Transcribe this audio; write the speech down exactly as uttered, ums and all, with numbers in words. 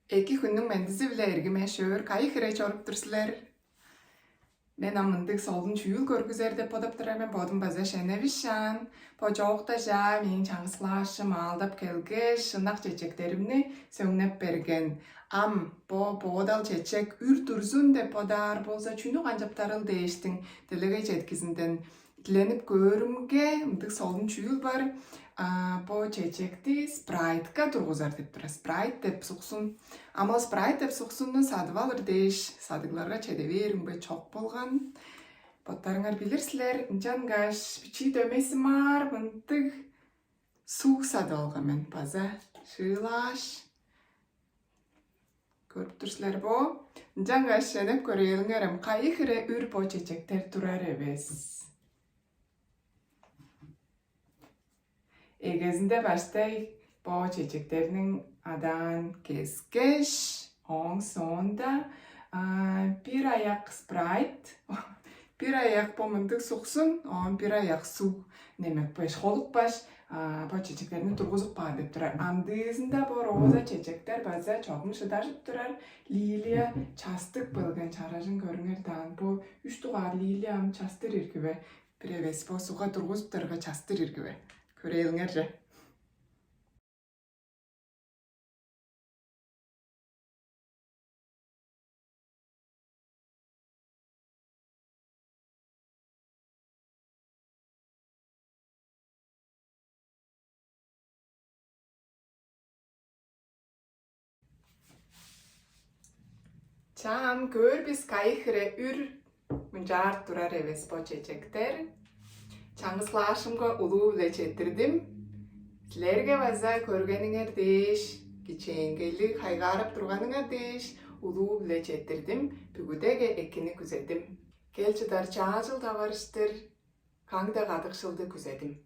Эки хүннүң мендизи-биле, эргим эш-өөр, кайы хире чоруп тур силер? Мен ам мындыг солун чүүл көргүзер деп бодап турар мен, бодум база шеневишаан. Бо чоокта чаа мээң чаңгыс клаасчым аалдап келгеш, ынак чечектеримни сөңнеп берген. Ам бо боодал чечек үр турзун деп бодаар болза, чүнү канчаптарыл дээштиң, делегей четкизинден диленип көөрүмге, мындыг солун чүүл бар. А, бо чечекти спрайтка тургузар деп турар. Спрайт деп суксун. Ам ол спрайт деп суксунну садып алыр дээш, садыгларга чеде бээримге чок болган. Боттарыңар билир силер, ынчангаш бичии дөмей-сымаар мындыг суг садып алган мен база. Шыылааш, көрүп тур силер бо. Ынчангаш шенеп көрээлиңерем, кайы хире үр бо чечектер турар эвес. Эгезинде баштай бо чечектерниң адаан кескеш, ооң соонда, а, бир аяк спрайт, бир аяк бо мындыг суксун, оон бир аяк суг немеп беш, холупкаш, а, бо чечектерни тургузуп каар деп турар. Амдыызында бо роза чечектер база чогум шыдажып турар. Лилия частык болган чаражын көрүңер даан. Бо үш дугаар лилия ам частыр ирги бе? Бир эвес бо сугга тургузуптарга частыр ирги бе? Көрээлиңерже. Чаа, ам көөр бис, кайы хире үр мынчаар турар эвес бо чечектер. Чаңгыс клаасчымга улуу-биле четтирдим. Силерге база көргениңер дээш, кичээнгейлиг хайгаарап турганыңар дээш улуу-биле четтирдим. Бүгүдеге экини күзедим. Кел чыдар чаа чыл таварыштыр каң-даа кадыкшылды күзедим.